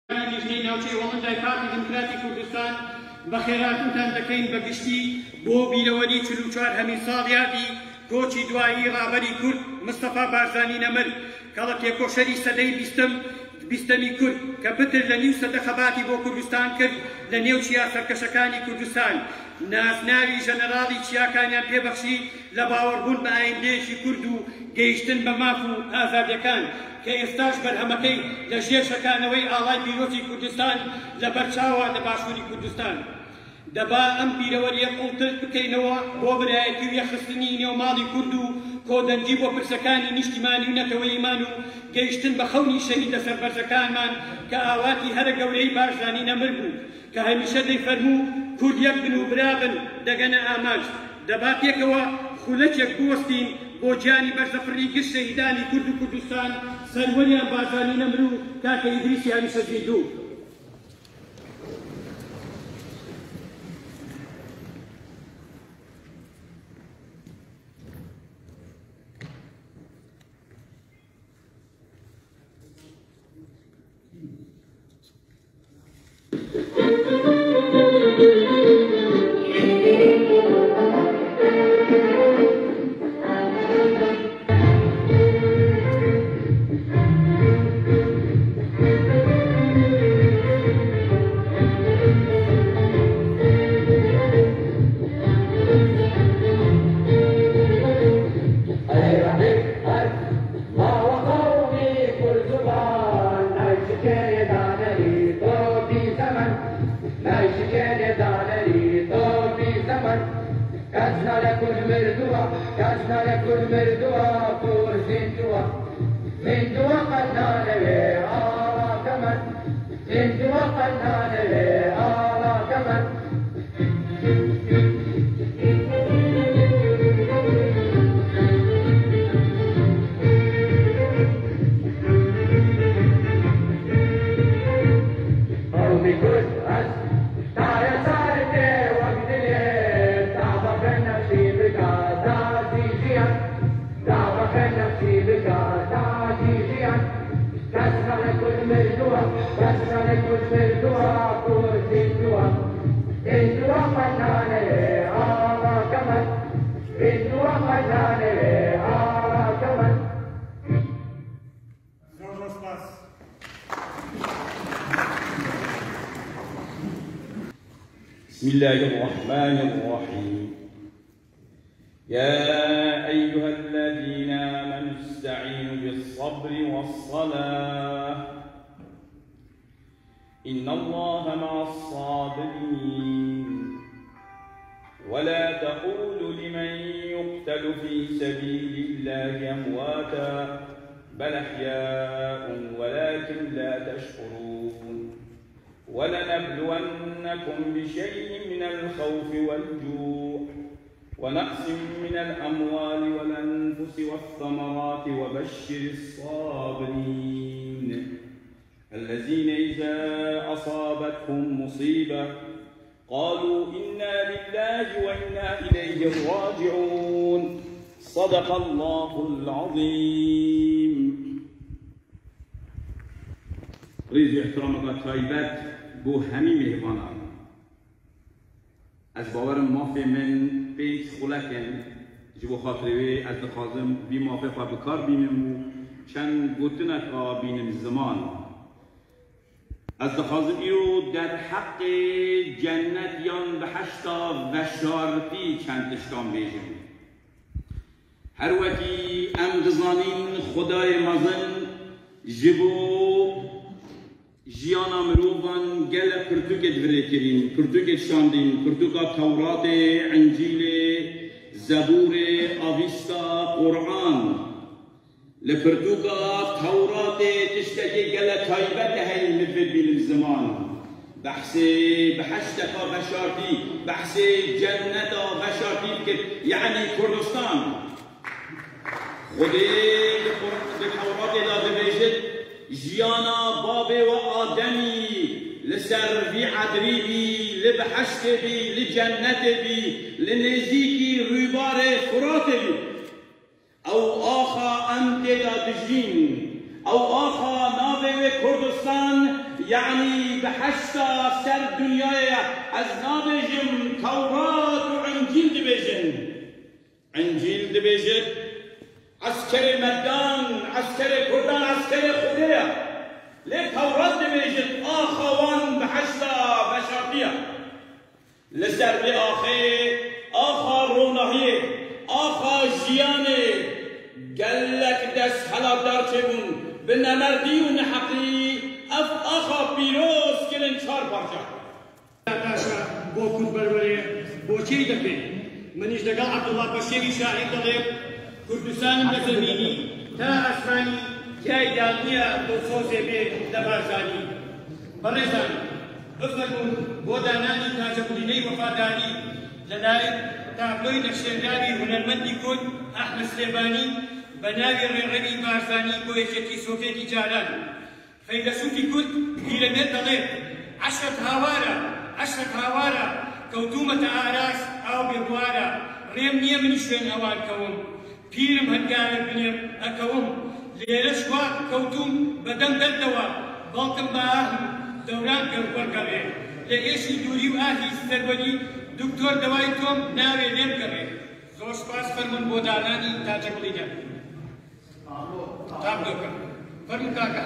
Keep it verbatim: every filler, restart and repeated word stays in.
لیژنەی ناوچەی هۆڵندای پارتی دیموکراتی کوردستان، بەخێرهاتنتان دەکەین بە گشتی بۆ بیرەوەری چل و چوار هەمین ساڵیادی کۆچی دوایی ڕابەری کورد مستەفا بارزانی نەمر، کە لە تێکۆشەری سەدەی بیستەم، بیستەمی کورد، کە پتر لە نیو سەدە خەباتی بۆ کوردستان کرد لە نێو چیا سەرکەشەکانی کوردستان، ناسناوی ژەنەراڵی چیاکانیان پێبەخشی لە باوەڕبوون بە ئایندەیەکی کورد و گەیشتن بە ماف و ئازادیەکان، کە ئێستاش بەرهەمەکەی لە ژێر شەکانەوەی ئاڵای پیرۆزی کوردستان لە بەرچاوە لە باشووری کوردستان. دەبا ئەم بیرەوەریە قوڵتر بکەینەوە بۆ برایەتی و یەخستنی نێو ماڵی کورد و کۆدەنگی بۆ پرسەکانی نیشتیمانی و نەتەوەییمان و گەیشتن بە خەونی شەهیدە سەربەرزەکانمان، کە ئاواتی هەرە گەورەی بارزانی نەمر بوو، کە هەمیشە دەیفەرموو کورد یەک بن و برا بن، دەگەنە ئامانج. دەبا پێکەوە خولەکێک بوەستین بۆ گیانی بەرزەفڕی گشت شەهیدانی کورد و کوردستان، سەروەریان بارزانی نەمر و کاکە ئیدریسی هەمیشە زیندوو. بسم الله الرحمن الرحيم. يا أيها الذين آمنوا استعينوا بالصبر والصلاة، إن الله مع الصابرين. ولا تقولوا لمن يقتل في سبيل الله أمواتا، بل أحياء ولكن لا تشعرون. ولنبلونكم بشيء من الخوف والجوع ونقص من الأموال والأنفس والثمرات وبشر الصابرين الذين إذا أصابتهم مصيبة قالوا إنا لله وإنا إليه راجعون. صدق الله العظيم. Rêz û ehtirameke taybet bo hemî mêhvanan. Ez bawerim mafê min pênc xulek in, ji bo xatirê wê ez dixwazim vî mafê xwe bi kar bînim û çend gotineka bînim ziman. Ez dixwazim îro derheqê cennet yan bihişta veşartî çend tiştan bêjim. Her wekî em dizanîn Xwedayê mezin ji bo jiyana mirovan gelek pirtûkê divirêkirîn, pirtûkê şandîn, pirtûka Tewratê, Încîlê, Zebûrê, Avîsta, Quran. Li pirtûka Tewratê tiştekî gelek taybet heye min vê bînim ziman. Behsê bihişteka veşartî, behsê cenneta veşartî dikir, yanî Kurdistan. Xwedê di Qur-, di Tewratê de dibêjit, jiyana babê we Ademî li ser vî edrî bî, li bihiştê bî, li cennetê bî, li nêzîkî rûbarê Firatê bî. Ew axa em tê de dijîn. Ew axa navê wê Kurdistan Yanî bi heşta ser dinyayê ye. Ez nabêjim Tewrat û Încîl dibêjin. Încîl dibêjit, eskerê me dan, eskerê Kurdan, eskerê Xwedê ye. Lê Tewrat dibêjit, axa wan bi heşta veşartiye. Li ser vê axê, axa ronahiyê, axa jiyanê, gelek desthilatdar çêbûn. Bi nemerdî û neheqî ev axa pîroz kirin çar parça. Taşa bo Kurd berwerê bo çêy deke. Min îş legal Abdullah Paşêwî şaîr dibê. Kurdistanim li zemînî ta esmanî ciyayê diyar bûye bo sozê bê de Barzanî. Berêzan, bifermûn bo dananî tacequlîney wefadarî li lay tabloyê nexşedarî hunermendî Kurd Ehmed Silêmanî bi navê Rêrewî Barzanî bo Yekîtî Sovyetî Caran. Feylesofa Kurd Pîremêr dibê, Eşret hawara, eşret hawara, kewtûme te aras, aw bê buwara, rêm niye min şwên ewan kewim. Pîrim hengare binêm ekewim. Lêre şwa kewtûm, bedem derdewa, balkim bi ahm dewran ger wergerê. Lê êşî dûrî û ahî serwelî, doktor dewayê tom navê lêm gerê. Zor spas, fermûn bo dananî tacequlîne. Tablo kir. Fermû kaka.